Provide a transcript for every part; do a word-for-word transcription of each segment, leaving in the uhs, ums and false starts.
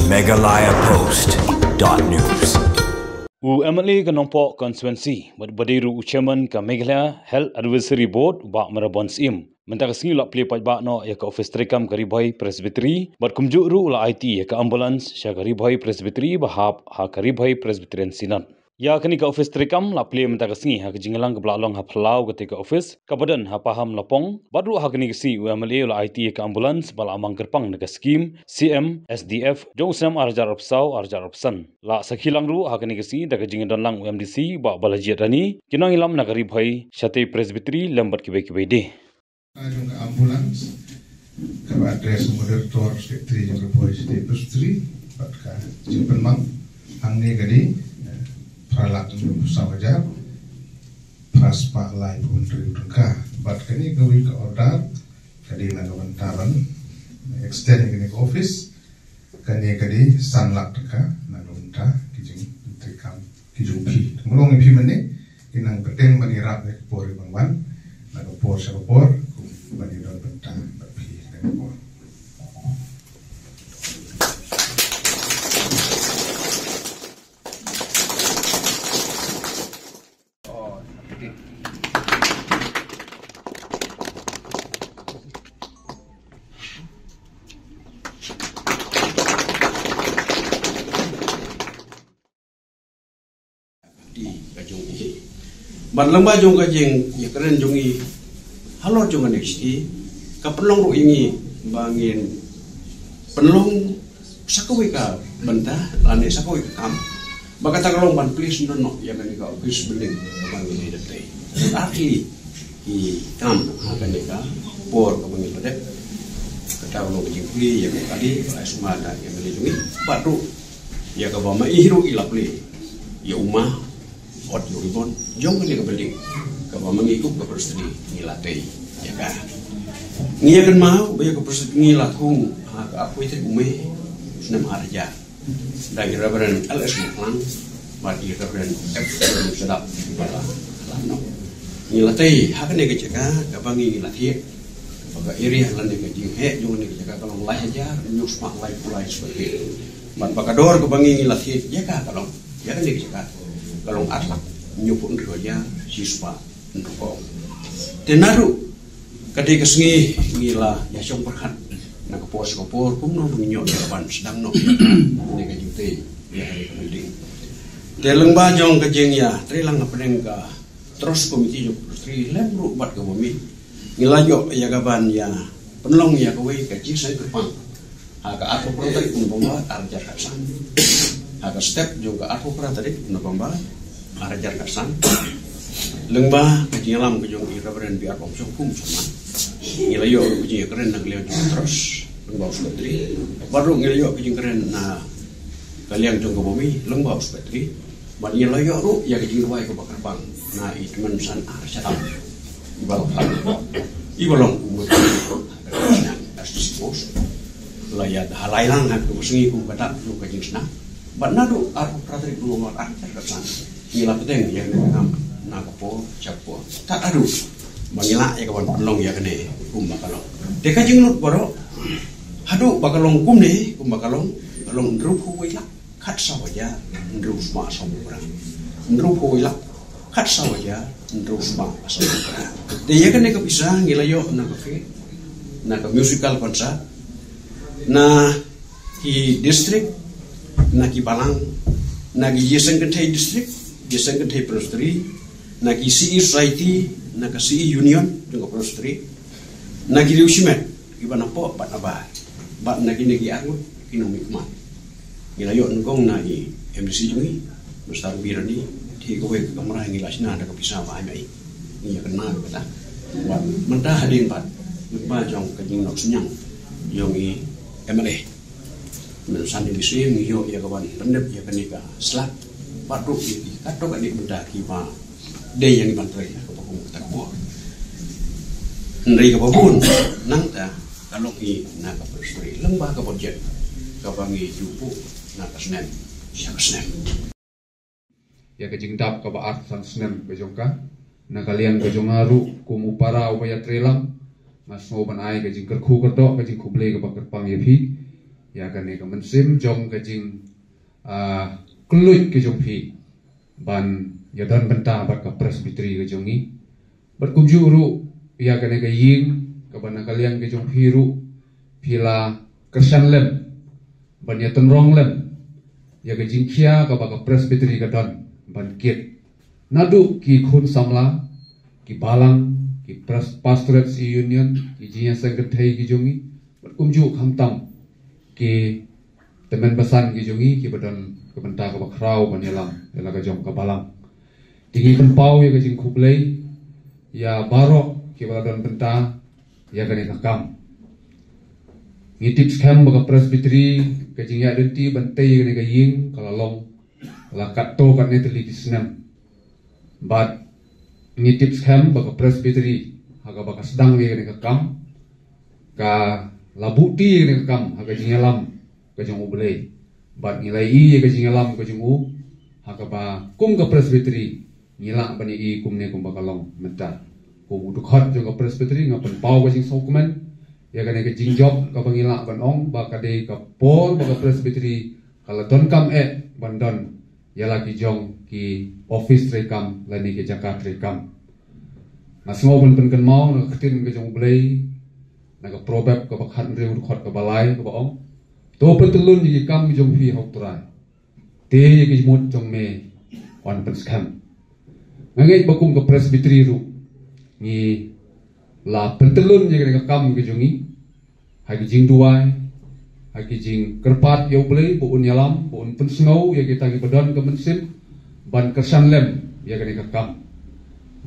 Meghalaya Post dot news. U M L A ka Nongpoh Constituency, bad ba dei ruh u Chairman ka Meghalaya Health Advisory Board, u Bah Marabon Syiem, mynta ka sngi u la plie paidbah noh ïa ka office treikam ka Ri Bhoi Presbytery, bad kumjuh ruh u la aiti ïa ka ambulance sha ka Ri Bhoi Presbytery ba hap ha ka Ri Bhoi Presbyterian Synod. Ïa kane ka office treikam la plie mynta ka sngi ha ka jingïalang kaba la long ha phyllaw katei ka office kaba don ha Pahamlapong, bad ruh ha kane ka sngi u M L A u la aiti ïa ka ambulance ba la mang kyrpang na ka skhim C M S D F jong u snem ar hajar arphew saw ar hajar arphew san. La sakhi lang ruh ha kane ka sngi da ka jingdon lang u M D C Bah Balajied Rani, ki nongïalam na ka Ri Bhoi Shatei Presbytery lem bad kiwei kiwei de. Ka jong ka ambulance kaba address u Moderator Secretary jong ka Ri Bhoi Shatei Presbytery, bad ka jingpynmang hangne ka dei, eh, phra lak hynñiew phew saw hajar phra spah laiphew hynriew tyngka. Bad kane kawei ka order ka dei na ka bynta ban extend ïa kane ka office. Kane ka dei san lak tyngka na ka bynta ki jingtreikam ki jong phi. Te ma long ïa phi mynne, ngi nang bteng ban ïarap ïa ka por ïa ban wan, na ka por sha ka por, kumban ïadon bynta bad phi na ka por. Ti ka jong i. Bad lyngba jong ka jingïakren jong i halor jong kane ka shnong, ka pynlong ruh ïa ngi ba ngin pynlong sa kawei ka bynta lane sa kawei ka kam. Ba kata ka long ban plie sngewdon noh ïa kane ka office building kaba ngi dei da tei. Ar tylli ki kam ha kane ka por kaba ngi la dep. Kata ka long ka jingplie ïa ka kali ba la sumar da ïa kane jong ngi. Bad ruh ïa kaba ma i ruh i la plie ïa u ma ot ïa u ribbon jong kane ka building kaba ma ngi kum ka Presbytery ngi la tei ïa ka. Ngi ïa kynmaw ba ïa ka Presbytery ngi la thung ha ka arphew tarik u Mei snem ar hajar. Da i Reverend L S Mawphlang bad i Reverend F M Shadap ba la lam noh. Ngi la tei ha kane ka jaka kaba ngi la thied ba ka area lane ka jingheh jong kane ka jaka ka long lai hajar hynñiew spah laiphew lai square feet. Bad ba ka dor kaba ngi ngi la thied ïa ka ka long ïa kane ka jaka ka long ar lak hynñiew phew hynriew hajar shi spah hynriew phew. Te naduh ka dei ka sngi ngi la ïa shong pyrkhat na ka por sha ka por kumno ba ngin ïoh ïa ka ban sdang noh ïa ka jingtei ïa ka building. Te lyngba jong ka jingïatreilang hapdeng ka Trust Committee jong ka Presbytery lem ruh bad ka Bomi, ngi la ïoh ïa ka ban ïa pynlong ïa kawei ka jingseng kyrpang. Ha ka arphew phra tarik u November ar hajar khatsan. Ha ka step jong ka arphew phra tarik u November ar hajar khatsan. Lyngba ka jingïalam ka jong i Reverend B R Bongshong kum u chairman, ngi la ïoh ruh ka jingkren na ka liang jong ka Trust lyngba u Secretary. Bad ruh ngi la ïoh ka jingkren na ka liang jong ka Bomi lyngba u Secretary. Bad ngi la ïoh ruh ïa ka jingduwai kaba kyrpang na i Tymmen San R Shadap. Iba la khlad, iba long u mut, as disclose. La ïa da halai lang ha ka sngi kum kata kum ka jingsnam. Bad naduh arphew phra tarik u November ar hajar khatsan, ngi la pdiang ïa kane ka kam na ka por sha ka por. Tad haduh ba ngi lah ïa ka ban pynlong ïa kane kum ba ka long. Te ka jinglut baroh haduh ba ka long kumne kum ba ka long, ka long hynriewphew wei lak khatsaw hajar hynriew spah sawphew phra. Hynriewphew wei lak khatsaw hajar hynriew spah sawphew phra. Te ïa kane ka pisa ngi la ïoh na ka fete, na ka musical concert, na ki district, na ki balang, na ki ïaseng kynthei district, ïaseng kynthei Presbytery, na ki C E Society, na ka C E Union jong ka Presbytery, na ki riew shimet kiba napoh bad nabar, bad na kine ki arngut ki nongmihkhmat. Ngi la ïoh nyngkong na i M D C jong ngi, Mister Birani, te kawei ka kamra ngi la shna da ka pisa ba ai mai. Ngi ïa kynmaw kata. Bad mynta hadien bad lyngba jong ka jinglong synñiang jong i M L A, mynsan ngi ïoh ïa ka ban pyndep ïa kane ka slab bad ruh ïa ki katto katne bynta kiba dei ïa ngi ban trei ha kaba kum kata ka por. Hynrei kaba bun nangta ka long hi na ka Presbytery lyngba ka budget kaba ngi ju buh na ka snem sha ka snem. Ïa ka jingdap kaba arphew san snem ka jong ka, na ka liang ka jong nga ruh kum u para uba ïatreilang, nga sngew ban ai ka jingkyrkhu kyrdoh, ka jingkhublei kaba kyrpang ïa phi. ïa kane ka mynsiem jong ka jing, ah, kylluid ka jong phi ban ïadon bynta bad ka Presbytery ka jong ngi. Bad kumjuh ruh ïa kane ka ïing kaba na ka liang ka jong phi ruh phi la kyrshan lem ban ïatynrong lem ïa ka jingkhia kaba ka Presbytery ka don ban kit. Naduh ki khun samla, ki balang, ki pres-, Pastorate Union, ki jingïaseng kynthei ki jong ngi, bad kumjuh khamtam ki tymmen basan ki jong ngi kiba don ka bynta kaba khraw ban ïalam ïa la ka jong ka balang. Te ngi pynpaw ïa ka jingkhublei ïa baroh kiba la don bynta ïa kane ka kam. Ngi tip skhem ba ka Presbytery ka jingïaid lynti ban tei ïa kane ka ïing ka la long la katto katne tylli ki snem. Bad ngi tip skhem ba ka Presbytery ha kaba ka sdang ïa kane ka kam ka la buhti ïa kane ka kam ha ka jingïalam ka jong U Blei. Bad ngi la ïohi ïa ka jingïalam ka jong u ha kaba kum ka Presbytery ngi lah ban ïohi kumne kumba ka long mynta. Kum u dkhot jong ka Presbytery nga pynpaw ka jingsngewkmen ïa kane ka jingjop kaba ngi lah ban ong ba ka dei ka por ba ka Presbytery ka la donkam eh ban don ïa la ki jong ki office treikam lane ki jaka treikam. Nga sngew ban pynkynmaw na ka ktien ka jong U Blei na ka Proverb kaba khathynriew dkhot kaba lai kaba ong, to pyntyllun ïa ki kam jong phi ha U Trai, te ïa ki jingmut jong me yn pynskhem. Nga ngeit ba kum ka Presbytery ruh ngi la pyntyllun ïa kane ka kam ka jong ngi ha ki jingduwai, ha ki jingkyrpad ïa U Blei ba un ïalam, ba un pynsngew ïa kita kiba don ka mynsiem ban kyrshan lem ïa kane ka kam.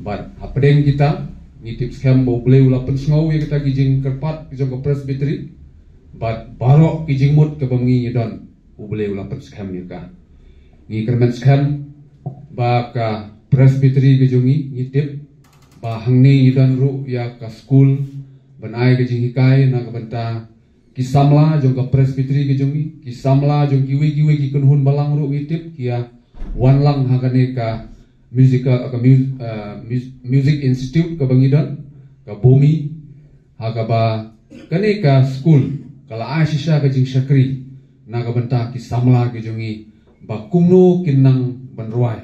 Bad hapdeng kita ngi tip skhem ba U Blei u la pynsngew ïa kita ki jingkyrpad ki jong ka Presbytery bad baroh ki jingmut kaba ngi ngi don, U Blei u la pynskhem ïa ka. Ngi kyrmen skhem ba ka Presbytery ka jong ngi, ngi tip ba hangne ngi don ruh ïa ka skul ban ai ka jinghikai na ka bynta ki samla jong ka Presbytery ka jong ngi, ki samla jong kiwei kiwei ki kynhun balang ruh ngi tip ki ïa wan lang ha kane ka musical, ka mu-, ah, mus-, Music Institute kaba ngi don, ka BOMI, ha kaba kane ka skul ka la ai shisha ka jingshakri na ka bynta ki samla ki jong ngi ba kumno kin nang ban rwai.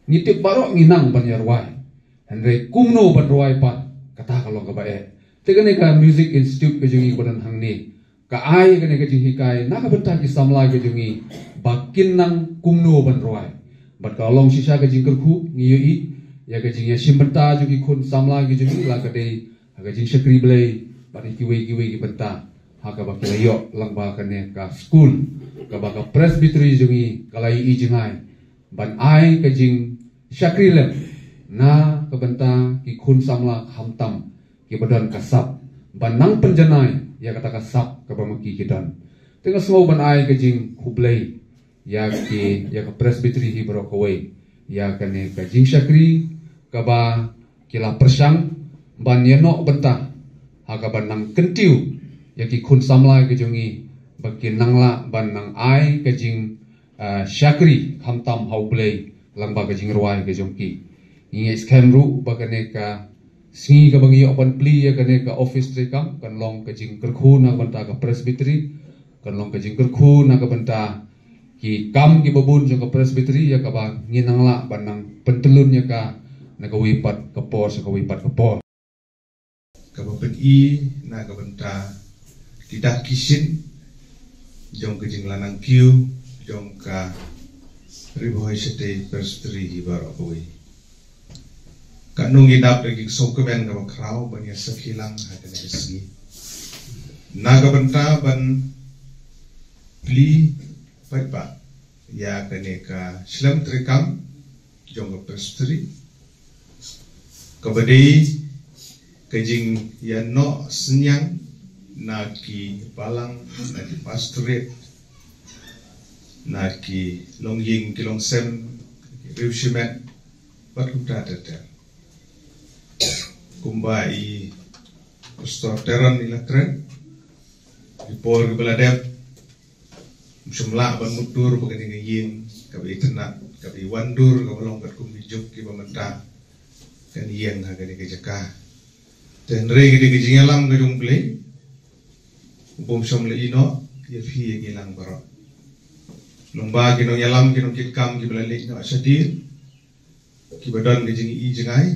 Ngi tip baroh ngi nang ban ïa rwai, hynrei kumno ban rwai pat kata ka long kaba eh. Te kane ka Music Institute ka jong ngi kaba don hangne ka ai kane ka jinghikai na ka bynta ki samla ki jong ngi ba kin nang kumno ban rwai. Bad ka long shisha ka jingkyrkhu ngi ïohi ïa ka jingïashim bynta jong ki khun samla ki jong ngi la ka dei ha ka jingshakri Blei bad ha kiwei kiwei ki bynta ha kaba ki la ïoh lang ba kane ka skul kaba ka Presbytery jong ngi ka la ïohi jngai ban ai ka jingshakri lem na ka bynta ki khun samla khamtam kiba don ka sap ban nang pynjanai ïa kata ka sap kaba ma ki ki don. Te nga sngew ban ai ka jingkhublei ïa ki, ïa ka Presbytery hi baroh kawei ïa kane ka jingshakri kaba ki la pyrshang ban ïa noh bynta ha kaba nang kyntiew ïa ki khun samla ki jong ngi ba ki nang lah ban nang ai ka jing, ah, shakri khamtam ha U Blei lang ba ka jingrwai ka jong ki. Ngi ngeit skhem ruh ba kane ka sngi kaba ngi ïoh ban plie ïa kane ka office treikam kan long ka jingkyrkhu na ka bynta ka Presbytery, kan long ka jingkyrkhu na ka bynta ki kam kiba bun jong ka Presbytery ïa kaba ngi nang lah ban nang pyntyllun ïa ka na kawei pat ka por sha kawei pat ka por. Kaba pyni na ka bynta ki dak ki shin jong ka jinglanang kiew jong ka Ri Bhoi Shatei Presbytery hi baroh kawei. Ka nongïadap da ki sngewkmen kaba khraw ban ïa sakhi lang ha kane ka sngi na ka bynta ban plie paidbah ïa kane ka shlem treikam jong ka Presbytery, kaba dei ka jingïanoh synñiang na ki balang, na ki pastorate, na ki longïing ki longsem, ki riewshimet bad kumta ter ter. Kumba i Pastor Teron i la kren, ki por kiba la dep ym shym lah ban mutdur ba kane ka ïing kaba itynnad, kaba iwandur, kaba long katkum ki juk kiba mynta kan ïeng ha kane ka jaka. Te hynrei ka dei ka jingïalam ka jong U Blei, u bym shym la ïehnoh, ïa phi ïa ngi lang baroh. Lyngba ki nongïalam, ki nongkitkam kiba la leit noh shadien, kiba don ka jingïohi jngai,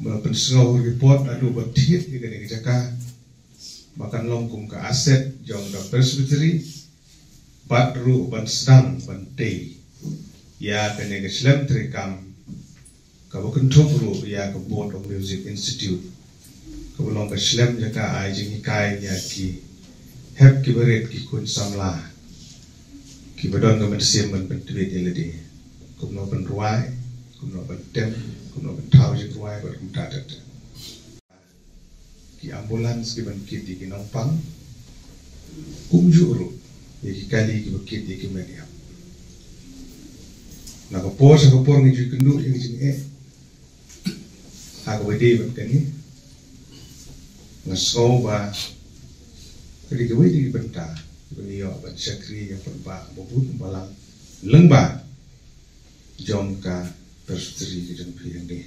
ba la pynsngew report naduh ba thied ïa kane ka jaka ba kan long kum ka asset jong ka Presbytery, bad ruh ban sdang ban tei ïa kane ka shlem treikam, kaba kynthup ruh ïa ka Board of Music Institute, kaba long ka shlem jaka ai jinghikai ïa ki hep kiba rit, ki khun samla kiba don ka mynsiem ban pyntbit ïa lade, kumno ban rwai, kumno ban tem, kumno ban thaw jingrwai bad kumta ter ter. Ki ambulance kiban kit ïa ki nongpang, kumjuh ruh ïa ki kali kiba kit ïa ki met ïap. Na ka por sha ka por ngi ju ïakynduh ïa ka jingeh ha kaba ïadei bad kane. Nga sngew ba ka dei kawei na ki bynta ba ngi ïoh ban shakri ïa ka paidbah ba bun balang lyngba jong ka Presbytery ka jong phi hangne.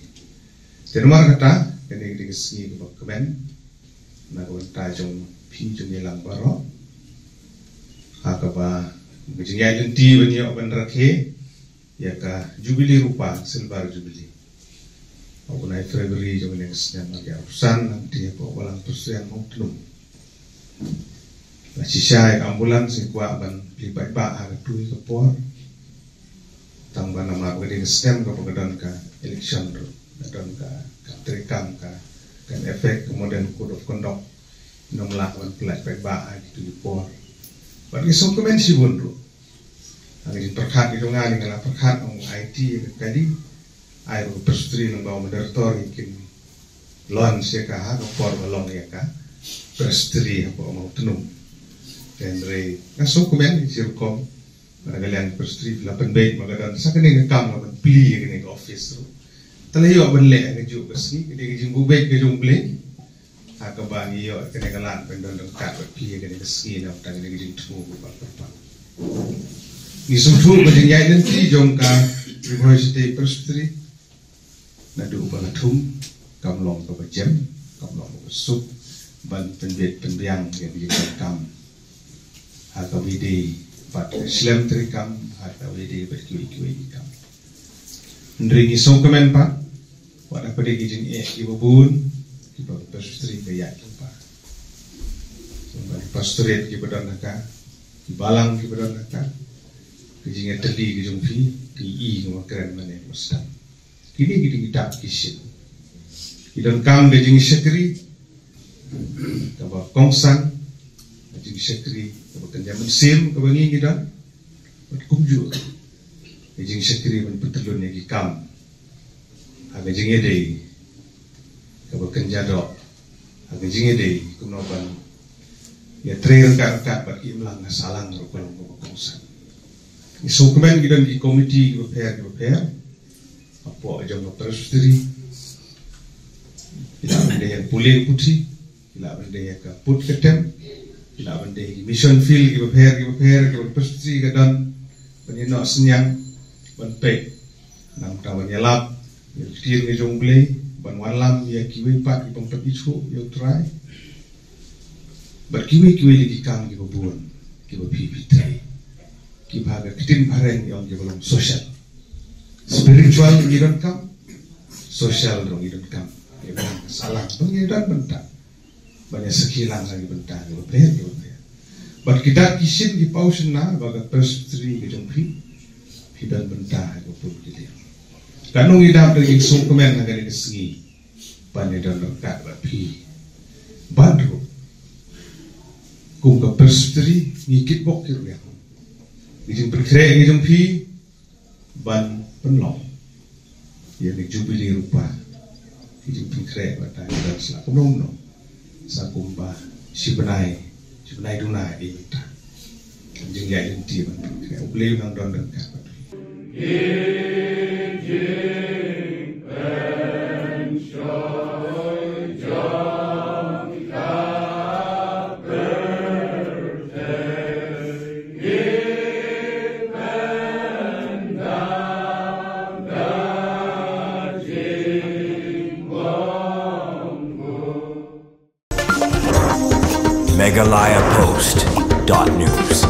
Te namar kata, kane ka dei ka sngi kaba kmen na ka bynta jong phi, jong ngi lang baroh, ha kaba ka jingïaid lynti ban ïoh ban rakhe ïa ka Jubili Rupa, Silver Jubilee, ha u bnai February jong kane ka snem ar hajar arphew san, lynti hapoh Balang Presbyterian Mawtnum. La shisha ïa ka ambulance ngi kwah ban plie paidbah ha katu ka por, tang ba namar ba ka dei ka snem kaba ka don ka election ruh, ka don ka, ka treikam, ka, kan affect ka Model Code of Conduct. Ngim lah ban plie paidbah ha kitu ki por. Bad ngi sngewkmen shibun ruh ha ka jingpyrkhat ka jong nga, nga la pyrkhat, ong, ai ti ïa ka kali, ai ba ka Presbytery lyngba u Moderator kin launch ïa ka ha ka por ba long ïa ka Presbytery hapoh Mawtnum. Hynrei nga sngewkmen, shi rukom, na ka liang Presbytery la pynbeit ba ka don sa kane ka kam, la pynplie ïa kane ka office ruh. Te la ïoh ban leh ha kajuh ka sngi, ka dei ka jingbuh beit ka jong U Blei, ha kaba ngi ïoh kane ka lad ban don ryngkat bad phi ha kane ka sngi, na ka bynta kane ka jingthmu kaba kyrpang. Ngi sngewthuh ba ka jingïaid lynti jong ka Ri Bhoi Shatei Presbytery naduh ba la thung kam long kaba jem, kam long kaba suk ban pynbeit pynbiang ïa ka jingdonkam ha kaba ïadei bad ka shlem treikam, ha kaba ïadei bad kiwei kiwei ki kam. Hynrei ngi sngewkmen pat, wat hapdeng ki jingeh kiba bun kiba ka Presbytery ka ïaid lypa, ki pastorate kiba don ha ka, ki balang kiba don ha ka, ka jingïatylli ka jong phi, ki i, ki kren mane ba sdang. Kine ki dei ki dak ki shin. Ki donkam ka jingshakri kaba kongsan, ka jingshakri kaba kynja mynsiem kaba ngi ngi don, bad kumjuh ka jingshakri ban pyntylun ïa ki kam ha ka jingïadei kaba kynja doh, ha ka jingïadei kumno ban ïatrei ryngkat ryngkat bad ki imlang ha sahlang ruh ka long kaba kongsan. Ngi sngewkmen ki don ki komiti kiba pher kiba pher hapoh jong ka Presbytery. Ki lah ban dei ïa ka pule ka puthi, ki lah ban dei ïa ka put ka tem, ki lah ban dei ïa ki mission field kiba pher kiba pher kiba ka Presbytery ka don ban ïa noh synñiang, ban peit, nangta ban ïalap ïa ka ktien ka jong U Blei, ban wallam ïa kiwei pat kiba ym pat ithuh ïa U Trai. Bad kiwei kiwei de ki kam kiba bun kiba phi phi trei, kiba ha ka ktien phareng ïong kiba long social. Spiritual ngi donkam, social ruh ngi donkam. Ïa ban sahlang ban ïa don bynta, ban ïa sakhi lang ha ki bynta kiba pher kiba pher. Bad ki dak ki shin ki paw shynna ba ka Presbytery ka jong phi, phi don bynta ha kiba bun ki liang. Ka nongïadap da ka jingsngewkmen ha kane ka sngi ban ïa don ryngkat bad phi. Bad ruh kum ka Presbytery ngi kitbok kitrwiang, ngi jingpynkhreh ngi jong phi ban pynlong ïa ka Jubili Rupa, ngi jingpynkhreh bad ngi don sla kumno kumno sa kumba shi bnai, shi bnai duna ïa mynta. Jingïaid lynti ban pynkhreh. U Blei un nang don ryngkat bad phi. Meghalaya Post dot news.